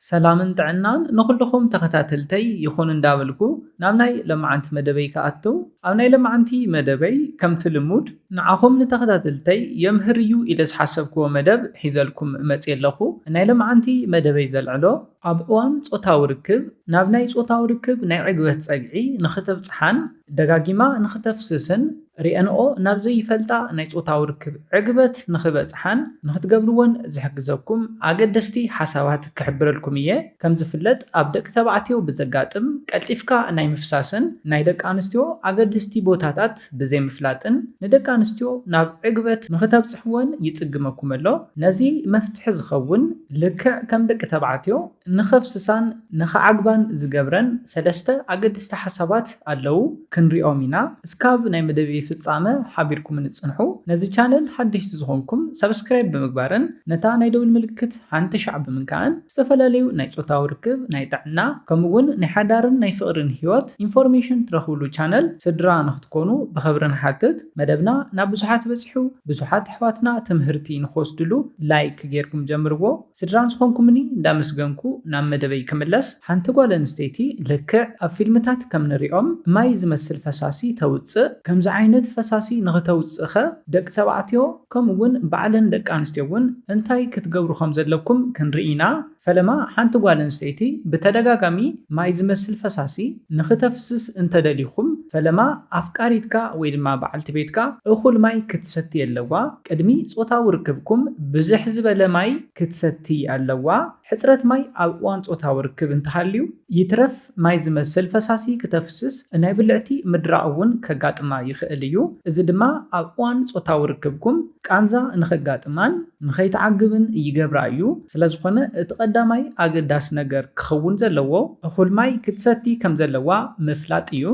ሰላምን ጥዕናን ንኹልኹም ተኸታተልተይ ይኹን እንዳበልኩ ናብ ናይ ለማዓንቲ መደበይ ክኣትው፣ ኣብ ናይ ለማዓንቲ መደበይ ከምቲ ልሙድ ንዓኹም ንተኸታተልተይ የምህር እዩ ኢለ ዝሓሰብክዎ መደብ ሒዘልኩም መፅየ ኣለኹ። ናይ ለማዓንቲ መደበይ ዘልዕሎ ኣብ እዋን ጾታዊ ርክብ ናብ ናይ ጾታዊ ርክብ ናይ ዕግበት ጸግዒ ንኽተብጽሓን ደጋጊማ ንኽተፍስስን ሪአንኦ ናብ ዘይፈልጣ ናይ ጾታዊ ርክብ ዕግበት ንኽበጽሓን ንኽትገብርዎን ዝሕግዘኩም ኣገደስቲ ሓሳባት ክሕብረልኩም እየ። ከም ዝፍለጥ ኣብ ደቂ ተባዕትዮ ብዘጋጥም ቀልጢፍካ ናይ ምፍሳስን ናይ ደቂ ኣንስትዮ ኣገደስቲ ቦታታት ብዘይምፍላጥን ንደቂ ኣንስትዮ ናብ ዕግበት ንኽተብጽሕወን ይጽግመኩም ኣሎ። ነዚ መፍትሒ ዝኸውን ልክዕ ከም ደቂ ተባዕትዮ ንኸፍስሳን ንኸዓግባን ዝገብረን ሰለስተ ኣገደስቲ ሓሳባት ኣለዉ፣ ክንሪኦም ኢና። እስካብ ናይ መደበይ ፍጻመ ሓቢርኩምኒ ጽንሑ። ነዚ ቻነል ሓደሽቲ ዝኾንኩም ሰብስክራይብ ብምግባርን ነታ ናይ ደውል ምልክት ሓንቲ ሻዕ ብምንካእን ዝተፈላለዩ ናይ ጾታዊ ርክብ፣ ናይ ጥዕና፣ ከምኡ እውን ናይ ሓዳርን ናይ ፍቕርን ህይወት ኢንፎርሜሽን ትረኽብሉ ቻነል ስድራ ንኽትኮኑ ብኽብሪ ንሓትት። መደብና ናብ ብዙሓት በጺሑ፣ ብዙሓት ኣሕዋትና ትምህርቲ ንኽወስድሉ ላይክ ጌርኩም ጀምርዎ። ስድራ ዝኾንኩምኒ እንዳመስገንኩ ናብ መደበይ ክምለስ፣ ሓንቲ ጓል ኣንስተይቲ ልክዕ ኣብ ፊልምታት ከም ንሪኦም ማይ ዝመስል ፈሳሲ ተውጽእ። ከምዚ ዓይነት ፈሳሲ ንኽተውጽእኸ ደቂ ተባዕትዮ ከምኡ እውን ባዕለን ደቂ ኣንስትዮ እውን እንታይ ክትገብሩ ከም ዘለኩም ክንርኢ ኢና። ፈለማ ሓንቲ ጓል ኣንስተይቲ ብተደጋጋሚ ማይ ዝመስል ፈሳሲ ንኽተፍስስ እንተደሊኹም፣ ፈለማ ኣፍቃሪትካ ወይ ድማ በዓልቲ ቤትካ እኹል ማይ ክትሰቲ ኣለዋ። ቅድሚ ጾታዊ ርክብኩም ብዝሕ ዝበለ ማይ ክትሰቲ ኣለዋ። ሕጽረት ማይ ኣብ እዋን ጾታዊ ርክብ እንተሃልዩ፣ ይትረፍ ማይ ዝመስል ፈሳሲ ክተፍስስ ናይ ብልዕቲ ምድራቕ እውን ከጋጥማ ይኽእል እዩ። እዚ ድማ ኣብ እዋን ጾታዊ ርክብኩም ቃንዛ ንኸጋጥማን ንኸይትዓግብን ይገብራ እዩ። ስለ ዝኾነ እቲ ቀዳማይ ኣገዳሲ ነገር ክኸውን ዘለዎ እኹል ማይ ክትሰቲ ከም ዘለዋ ምፍላጥ እዩ።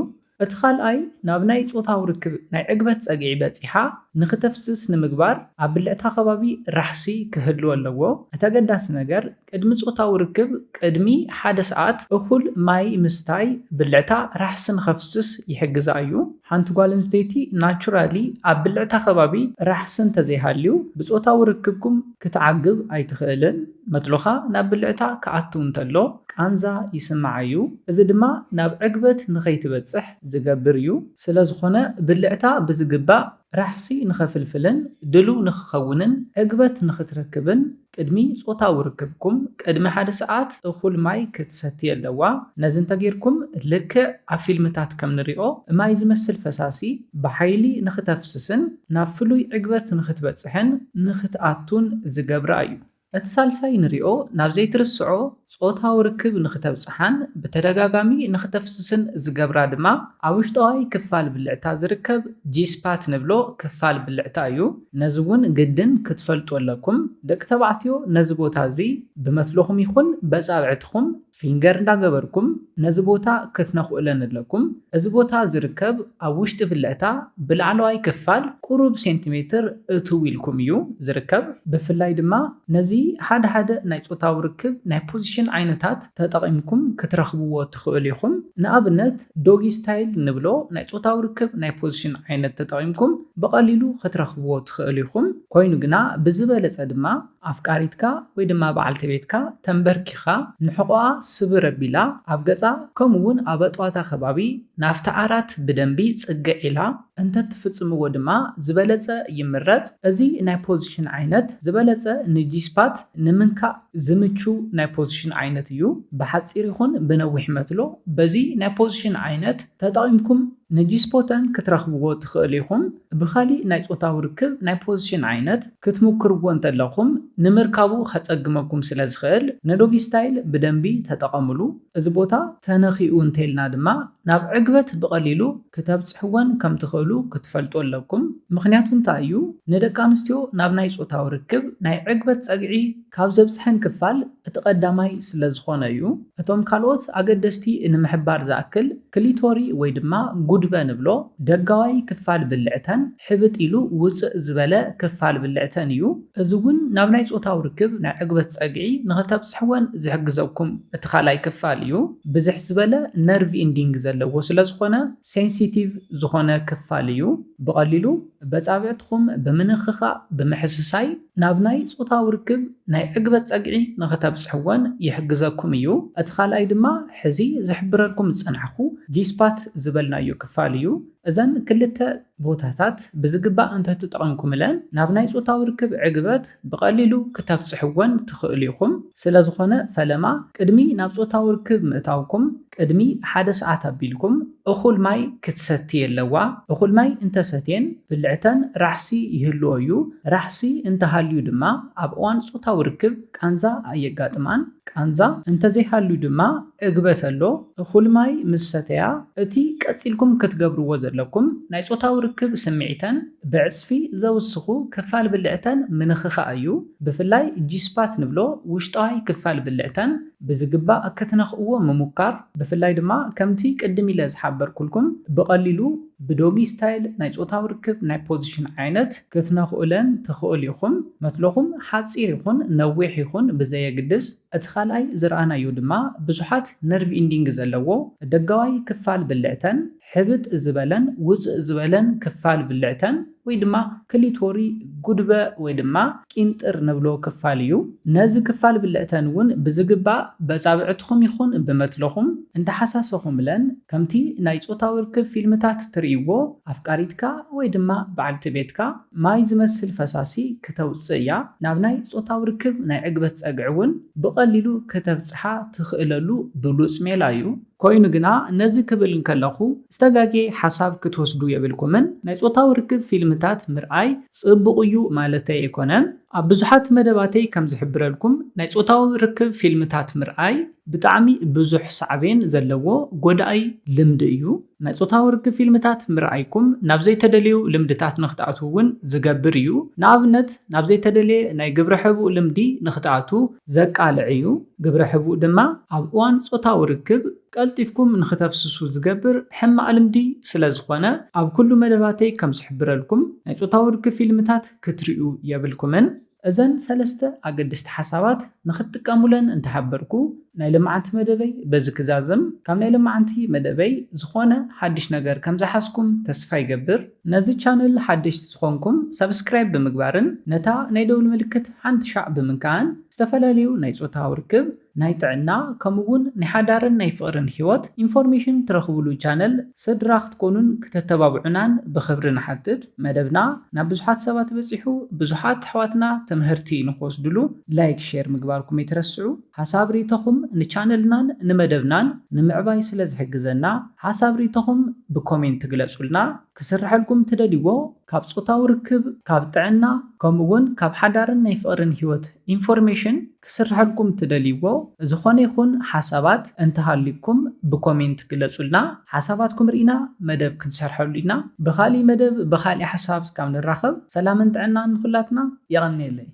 እቲ ካልኣይ ናብ ናይ ጾታዊ ርክብ ናይ ዕግበት ጸግዒ በጺሓ ንኽተፍስስ ንምግባር ኣብ ብልዕታ ከባቢ ራሕሲ ክህልዎ ኣለዎ። እቲ ኣገዳሲ ነገር ቅድሚ ጾታዊ ርክብ ቅድሚ ሓደ ሰዓት እኹል ማይ ምስታይ ብልዕታ ራሕሲ ንኸፍስስ ይሕግዛ እዩ። ሓንቲ ጓል ኣንስተይቲ ናቹራሊ ኣብ ብልዕታ ከባቢ ራሕሲ እንተዘይሃልዩ ብጾታዊ ርክብኩም ክትዓግብ ኣይትኽእልን። መትሎኻ ናብ ብልዕታ ክኣቱ እንተሎ ቃንዛ ይስምዓ እዩ። እዚ ድማ ናብ ዕግበት ንኸይትበጽሕ ዝገብር እዩ። ስለ ዝኾነ ብልዕታ ብዝግባእ ራሕሲ ንኸፍልፍልን ድሉው ንኽኸውንን ዕግበት ንኽትረክብን ቅድሚ ጾታዊ ርክብኩም ቅድሚ ሓደ ሰዓት እኹል ማይ ክትሰቲ ኣለዋ። ነዚ እንተጌርኩም ልክዕ ኣብ ፊልምታት ከም ንሪኦ ማይ ዝመስል ፈሳሲ ብሓይሊ ንኽተፍስስን ናብ ፍሉይ ዕግበት ንኽትበጽሕን ንኽትኣቱን ዝገብራ እዩ። እቲ ሳልሳይ ንሪኦ ናብ ዘይትርስዖ ጾታዊ ርክብ ንኽተብጽሓን ብተደጋጋሚ ንኽተፍስስን ዝገብራ ድማ ኣብ ውሽጣዊ ክፋል ብልዕታ ዝርከብ ጂስፓት ንብሎ ክፋል ብልዕታ እዩ። ነዚ እውን ግድን ክትፈልጡ ኣለኩም። ደቂ ተባዕትዮ ነዚ ቦታ እዚ ብመትልኹም ይኹን በጻብዕትኹም ፊንገር እንዳገበርኩም ነዚ ቦታ ክትነኽኡለን ኣለኩም። እዚ ቦታ ዝርከብ ኣብ ውሽጢ ብልዕታ ብላዕለዋይ ክፋል ቁሩብ ሴንቲሜትር እትው ኢልኩም እዩ ዝርከብ። ብፍላይ ድማ ነዚ ሓደ ሓደ ናይ ጾታዊ ርክብ ናይ ፖዚሽን ዓይነታት ተጠቒምኩም ክትረኽብዎ ትኽእሉ ኢኹም። ንኣብነት ዶጊ ስታይል ንብሎ ናይ ጾታዊ ርክብ ናይ ፖዚሽን ዓይነት ተጠቒምኩም ብቐሊሉ ክትረኽብዎ ትኽእሉ ኢኹም። ኮይኑ ግና ብዝበለጸ ድማ ኣፍቃሪትካ ወይ ድማ በዓልቲ ቤትካ ተንበርኪኻ ንሕቖኣ ስብር ኣቢላ ኣብ ገጻ ከምኡ እውን ኣብ ኣጥዋታ ከባቢ ናብቲ ዓራት ብደንቢ ጽግዕ ኢላ እንተትፍጽምዎ ድማ ዝበለጸ ይምረጽ። እዚ ናይ ፖዚሽን ዓይነት ዝበለጸ ንጂስፓት ንምንካእ ዝምቹ ናይ ፖዚሽን ዓይነት እዩ። ብሓጺር ይኹን ብነዊሕ መትሎ በዚ ናይ ፖዚሽን ዓይነት ተጠቒምኩም ንጂስፖተን ክትረኽብዎ ትኽእሉ ኢኹም። ብኻሊእ ናይ ጾታዊ ርክብ ናይ ፖዚሽን ዓይነት ክትምኩርዎ እንተለኹም ንምርካቡ ከጸግመኩም ስለ ዝኽእል ንዶጊ ስታይል ብደንቢ ተጠቐምሉ። እዚ ቦታ ተነኺኡ እንተልና ድማ ናብ ዕግበት ብቐሊሉ ክተብጽሕወን ከም ትኽእሉ ክትፈልጡ ኣለኩም። ምኽንያቱ እንታይ እዩ? ንደቂ ኣንስትዮ ናብ ናይ ጾታዊ ርክብ ናይ ዕግበት ጸግዒ ካብ ዘብጽሐን ክፋል እቲ ቀዳማይ ስለ ዝኾነ እዩ። እቶም ካልኦት ኣገደስቲ ንምሕባር ዝኣክል ክሊቶሪ ወይ ድማ ጉድበ ንብሎ ደጋዋይ ክፋል ብልዕተን ሕብጥ ኢሉ ውጽእ ዝበለ ክፋል ብልዕተን እዩ። እዚ እውን ናብ ናይ ጾታዊ ርክብ ናይ ዕግበት ጸግዒ ንኽተብጽሕወን ዝሕግዘኩም እቲ ካልኣይ ክፋል እዩ። ብዝሕ ዝበለ ነርቭ ኢንዲንግ ዘለዎ ስለ ዝኾነ ሴንሲቲቭ ዝኾነ ክፋል እዩ። ብቐሊሉ በጻብዕትኹም ብምንኽኻእ ብምሕስሳይ ናብ ናይ ጾታዊ ርክብ ናይ ዕግበት ጸግዒ ንኽተብጽሕወን ይሕግዘኩም እዩ። እቲ ካልኣይ ድማ ሕዚ ዝሕብረልኩም ዝጸናሕኩ ጂስፓት ዝበልናዮ ክፋል እዩ። እዘን ክልተ ቦታታት ብዝግባእ እንተትጠቐምኩምለን ናብ ናይ ጾታዊ ርክብ ዕግበት ብቐሊሉ ክተብጽሕወን ትኽእሉ ኢኹም። ስለ ዝኾነ ፈለማ ቅድሚ ናብ ጾታዊ ርክብ ምእታውኩም ቅድሚ ሓደ ሰዓት ኣቢልኩም እኹል ማይ ክትሰቲ ኣለዋ። እኹል ማይ እንተሰትየን ብልዕተን ራሕሲ ይህልዎ እዩ። ራሕሲ እንተሃልዩ ድማ ኣብ እዋን ጾታዊ ርክብ ቃንዛ ኣየጋጥማን። ቃንዛ እንተዘይሃልዩ ድማ ዕግበት ኣሎ። እኹል ማይ ምስ ሰተያ እቲ ቀጺልኩም ክትገብርዎ ዘለኩም ናይ ጾታዊ ርክብ ስምዒተን ብዕጽፊ ዘውስኹ ክፋል ብልዕተን ምንኽኻእ እዩ። ብፍላይ ጂስፓት ንብሎ ውሽጣዊ ክፋል ብልዕተን ብዝግባእ ክትነኽእዎ ምሙካር፣ ብፍላይ ድማ ከምቲ ቅድም ኢለ ዝሓበርኩልኩም ብቐሊሉ ብዶጊ ስታይል ናይ ጾታዊ ርክብ ናይ ፖዚሽን ዓይነት ክትነኽኡለን ትኽእሉ ኢኹም። መትሎኹም ሓጺር ይኹን ነዊሕ ይኹን ብዘየግድስ፣ እቲ ካልኣይ ዝረኣናዮ ድማ ብዙሓት ነርቭ ኢንዲንግ ዘለዎ ደጋዋይ ክፋል ብልዕተን ሕብጥ ዝበለን ውጽእ ዝበለን ክፋል ብልዕተን ወይ ድማ ክሊቶሪ ጉድበ ወይ ድማ ቂንጥር ንብሎ ክፋል እዩ። ነዚ ክፋል ብልዕተን እውን ብዝግባእ በጻብዕትኹም ይኹን ብመትለኹም እንዳሓሳሰኹምለን ከምቲ ናይ ጾታዊ ርክብ ፊልምታት ትርእይዎ ኣፍቃሪትካ ወይ ድማ በዓልቲ ቤትካ ማይ ዝመስል ፈሳሲ ክተውጽእ እያ። ናብ ናይ ጾታዊ ርክብ ናይ ዕግበት ጸግዒ እውን ብቐሊሉ ክተብጽሓ ትኽእለሉ ብሉጽ ሜላ እዩ። ኮይኑ ግና ነዚ ክብል እንከለኹ ዝተጋጌ ሓሳብ ክትወስዱ የብልኩምን። ናይ ጾታዊ ርክብ ፊልምታት ምርኣይ ጽቡቕ እዩ ማለተይ ኣይኮነን። ኣብ ብዙሓት መደባተይ ከም ዝሕብረልኩም ናይ ጾታዊ ርክብ ፊልምታት ምርኣይ ብጣዕሚ ብዙሕ ሳዕቤን ዘለዎ ጎዳኢ ልምዲ እዩ። ናይ ጾታዊ ርክብ ፊልምታት ምርኣይኩም ናብ ዘይተደልዩ ልምድታት ንክትኣትዉ እውን ዝገብር እዩ። ንኣብነት ናብ ዘይተደልየ ናይ ግብረ ሕቡእ ልምዲ ንክትኣትዉ ዘቃልዕ እዩ። ግብረ ሕቡእ ድማ ኣብ እዋን ጾታዊ ርክብ ቀልጢፍኩም ንክተፍስሱ ዝገብር ሕማቕ ልምዲ ስለ ዝኾነ ኣብ ኩሉ መደባተይ ከም ዝሕብረልኩም ናይ ጾታዊ ርክብ ፊልምታት ክትርእዩ የብልኩምን። እዘን ሰለስተ ኣገደስቲ ሓሳባት ንኽትጥቀሙለን እንተሓበርኩ ናይ ልምዓንቲ መደበይ በዚ ክዛዝም። ካብ ናይ ልምዓንቲ መደበይ ዝኾነ ሓድሽ ነገር ከም ዝሓዝኩም ተስፋ ይገብር። ነዚ ቻነል ሓደሽቲ ዝኾንኩም ሰብስክራይብ ብምግባርን ነታ ናይ ደውል ምልክት ሓንቲ ሻዕ ብምንካእን ዝተፈላለዩ ናይ ጾታዊ ርክብ ናይ ጥዕና ከምኡ እውን ናይ ሓዳርን ናይ ፍቕርን ህይወት ኢንፎርሜሽን ትረኽብሉ ቻነል ስድራ ክትኮኑን ክተተባብዑናን ብኽብሪ ንሓትት። መደብና ናብ ብዙሓት ሰባት በጺሑ ብዙሓት ኣሕዋትና ትምህርቲ ንክወስድሉ ላይክ ሼር ምግባርኩም ኣይትረስዑ። ሓሳብ ርእይቶኹም ንቻነልናን ንመደብናን ንምዕባይ ስለ ዝሕግዘና ሓሳብ ርእይቶኹም ብኮሜንት ግለጹልና። ክስርሐልኩም ትደልይዎ ካብ ጾታዊ ርክብ ካብ ጥዕና ከምኡ እውን ካብ ሓዳርን ናይ ፍቕርን ህይወት ኢንፎርሜሽን ክስርሐልኩም ትደልይዎ ዝኾነ ይኹን ሓሳባት እንተሃልይኩም ብኮሜንት ግለጹልና። ሓሳባትኩም ርኢና መደብ ክንሰርሐሉ ኢና። ብኻሊእ መደብ ብኻሊእ ሓሳብ እስካብ ንራኸብ ሰላምን ጥዕናን ንኹላትና። የቐንየለይ።